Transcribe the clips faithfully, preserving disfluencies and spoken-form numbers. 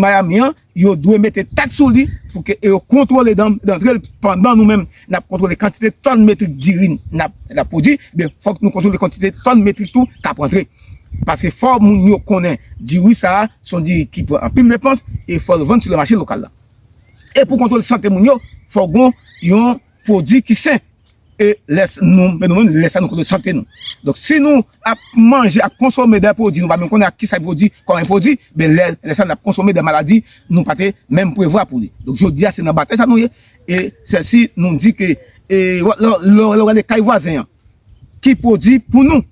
Miami an, yo dwe mete taks sou li pou ke yo kontwole dan, dantre l, pandan nou menm n ap kontwole kantite tòn metrik diri n ap, n ap pwodui, ben, fòk nou kontwole kantite tòn metrik tou k ap rantre. Paske fò moun yo konnen diri sa a, se yon diri ki pran anpil depans e fò l vann sou le mache lokal la. E pou kontwole sante moun yo, fò gen yon pwodui ki sen. E lè s-, nou, men nou menm, lè sa nou kontwole sante nou. Donk, si nou ap manje, ap konsome de pwodui, nou pa menm konnen ak kisa yo pwodui, kòman yo pwodui, ben lè, lè sa n ap konsome de maladi nou pa te menm prevwa pou li. Donk, jodi a, se nan batay sa nou ye. E se si nou di ke, e, lè, lè, lè w gade kay vwazen an, ki pwodui pou nou,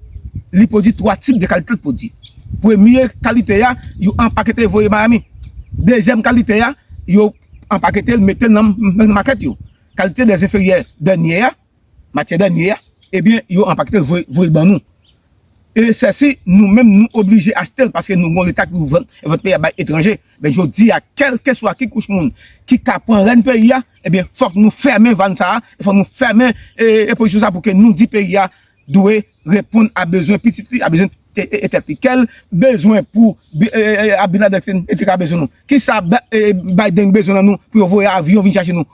li pwodui twa tip de kalite l pwodui. Premye kalite a, yo anpakete voye Miami. Dezyèm kalite a, yo anpakete l, mete l nan, nan makèt yo. Kalite dezenferyè dènye a, matyè dènye a, ebyen, yo anpakete l voye, voye l ban nou. E sèsi, nou menm, nou oblije achte l paske nou gon leta ki vant, vant peyi a bay etranje. Men jodi a, kèlkeswa ki kouch moun ki ka pran rèn peyi a, ebyen, fòk nou fèmen vàn sa a, e fòk nou fèmen, e, e pozisyon sa a pou ke nou di peyi a dwe reponn a bezwen pitit li, a bezwen te-, e, e tèt li. Kèl bezwen pou Bi-, e, e, e, Abinader te, te ka bezwen nou? Kisa Ba-, e, Biden bezwen nan nou pou yo voye avyon vin chache nou?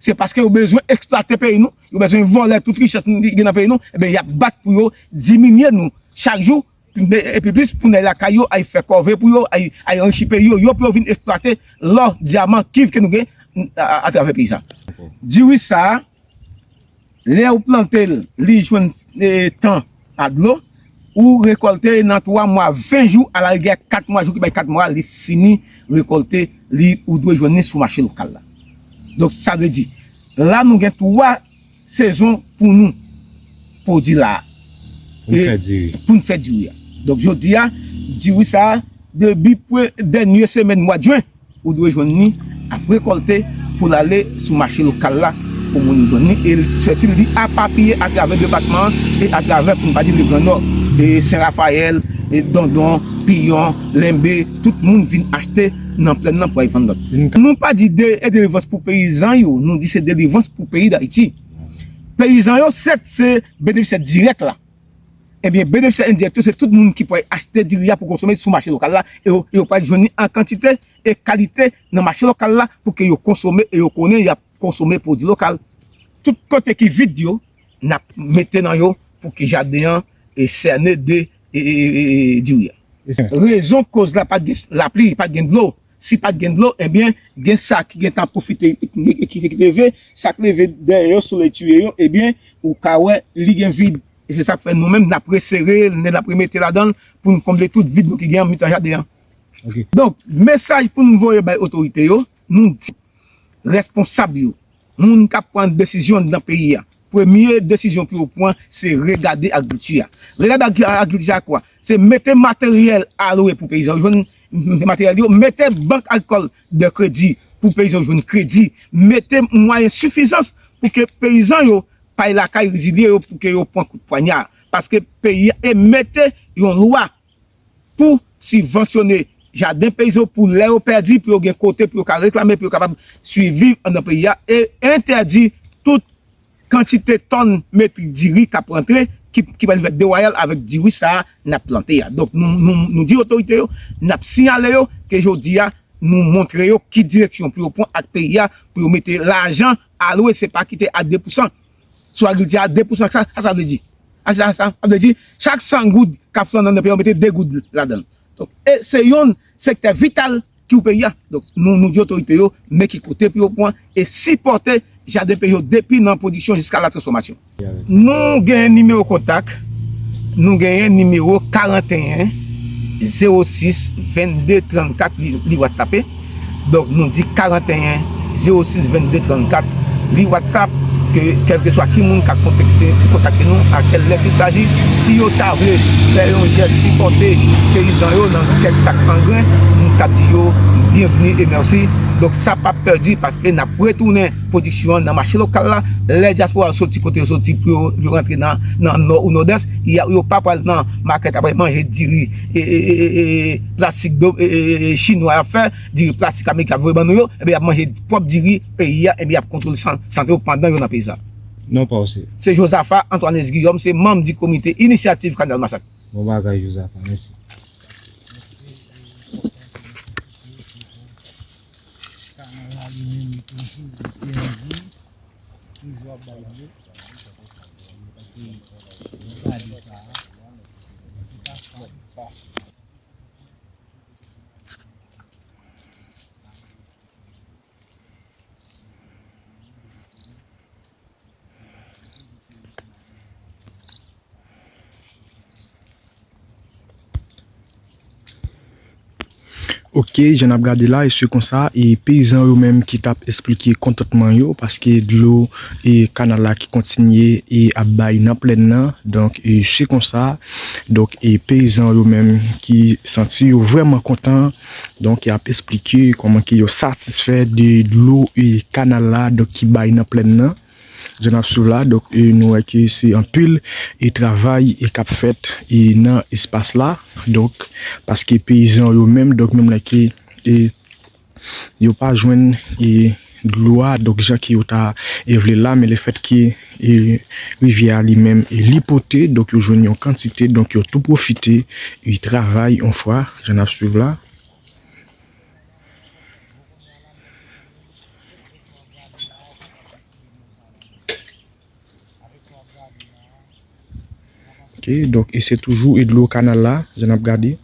Se paske yo bezwen eksplwate peyi nou, yo bezwen vòlè tout richès nou ki gen nan peyi nou, ebyen, y ap bat pou yo diminye nou chak jou, e, epi plis pou nèg lakay yo ay fè kòve pou yo, ay, ay anrichi peyi yo, yo pou yo vin eksplwate lò, dyaman, kiv ke nou gen a, a, atravè peyi sa. Diri sa a, lè ou plante l, li jwenn, e, tan a dlo, ou rekòlte nan twa mwa, ven jou, alarigè kat mwa, jou ki bay kat mwa, li fini rekòlte, li, ou dwe jwenn li sou mache lokal la. Donk, sa vle di, la nou gen twa sezon pou nou pwodui la. Pou n E fè diri. Pou n fè diri a. Donk, jodi a, diri sa a, depi pre-, dènye semèn mwa jen, ou dwe jwenn li ap rekòlte pou l ale sou mache lokal la pou moun yo jwenn li. E l, se si li apapiye atravè depatman an e atravè, pou n pa di, Legrannò, e Sen Rafayèl, e Dondon, Piyon, Lenbe, tout moun vin achte nan plèn nan pou al vann lòt. Nou pa di de, e delivrans pou peyizan yo, nou di se delivrans pou peyi Dayiti. Peyizan yo, sèt, se benefisyè dirèk la. Ebyen, benefisyè endirèk yo, se tout moun ki pral achte diri a pou konsome sou mache lokal la, e yo, e yo pral jwenn li an kantite e kalite nan mache lokal la pou ke yo konsome e yo konnen y ap konsome pwodui lokal. Tout kote ki vid yo, n ap mete nan yo pou ke jaden an e sène de, e, e, e, e, diri a. Rezon koz la pa t gen lapli, pa t gen dlo. Si pa t gen dlo, ebyen, gen sa ki gentan pwofite, ki, ki, ki leve, sa k leve dèyè yo, solèy tiye yo, ebyen, ou ka wè li gen vid. E se sa k fè nou menm, n ap resere l, n ap remete ladan l pou n konble tout vid nou ki gen an mitan jaden an. Ok. Donk, mesaj pou n voye bay otorite yo, nou di responsab yo, moun k ap pran desizyon nan peyi a, premye desizyon pou yo pran, se regade agrikilti a. Regade agri-, agrikilti a kwa? Se mete materyèl a lwe pou peyizan yo jwenn materyèl yo, mete bank agrikòl de kredi pou peyizan yo jwenn kredi, mete mwayen sifizans pou ke peyizan yo pay lakay rezilye yo pou ke yo pran kout pwanya. Paske peyi a, e mete yon lwa pou sibvansyone jaden peyizan yo, pou lè yo pèdi, pou yo gen kote pou yo ka reklame, pou yo kapab siviv anndan peyi a, e entèdi tout kantite tòn metrik diri k ap rantre, ki, ki pral fè dewayal avèk diri sa a n ap plante a. Donk, nou, nou, nou di otorite yo, n ap siyale yo ke jodi a, nou montre yo ki direksyon pou yo pran ak peyi a, pou yo mete lajan a lwe, se pa kite a de pousan. Sou agrikilti a, de pousan, sa, sa, sa vle di? Sa, sa, sa vle di, chak san goud k ap sòti nan peyi a, yo mete de goud ladan l. Donk, e se yon sektè vital ki pou peyi a. Donk, nou, nou di otorite yo, men ki kote pou yo pran e sipòte jaden peyi yo depi nan pwodiksyon jiska la transfòmasyon. Nou genyen nimewo kontak, nou genyen nimewo karanteyen zewo sis vennde trannkat, li, li WhatsAppe. Donk, nou di karanteyen zewo sis vennde trannkat, li WhatsApp, ke kèlkeswa ki moun ka kontakte, kontakte nou a kèl lè qu'il s'agit. Si yo ta vle fè yon jès sipòte peyizan yo nan kèk sak angren, nou t ap di yo byenvni e mèsi. Donk, sa p ap pèdi paske n ap retounen pwodiksyon an nan mache lokal la. Lè dyaspora yo soti kote yo soti pou yo, yo rantre nan, nan nò ou nòdès, y a, yo pa pral nan makèt ap al manje diri e, e, e, e, e, plastik do, e, e, e, chinwa y ap fè, diri plastik ameriken ap voye ban nou yo, ebyen, y ap manje pwòp diri peyi a, ebyen, y ap kontwole san-, sante yo pandan yo nan peyi sa. Non pa w se? Se Josaphat Antoinez Guillaume, se manm di komite inisyativ Kanal Masak. Bon bagay, Josaphat, mèsi. Kanal la li menm li toujou li P N G, toujou ap bay dlo. Paske gade sa, se pa sa. Ok, jan n ap gade la, e se konsa, e peyizan yo menm ki t ap esplike kontantman yo, paske dlo e kanal la ki kontinye e ap bay nan plèn nan. Donk, e se konsa, donk, e peyizan yo menm ki santi yo vrèman kontan, donk, y ap esplike kòman ke yo satisfè de dlo e kanal la, donk, ki bay nan plèn nan. Jan n ap swiv la, donk, e, nou wè ke se anpil e travay e k ap fèt e nan espas la. Donk, paske peyizan yo menm, donk, menm lè ke e, yo pa jwenn e, dlo a, donk, jan ke yo ta e, vle la, men lefètke e, rivyè a li menm e, li pote, donk, yo jwenn yon kantite, donk, yo tou pwofite e, travay yon fwa, jan n ap swiv la. Ok, donk, e se toujou e dlo kanal la, jan n ap gade.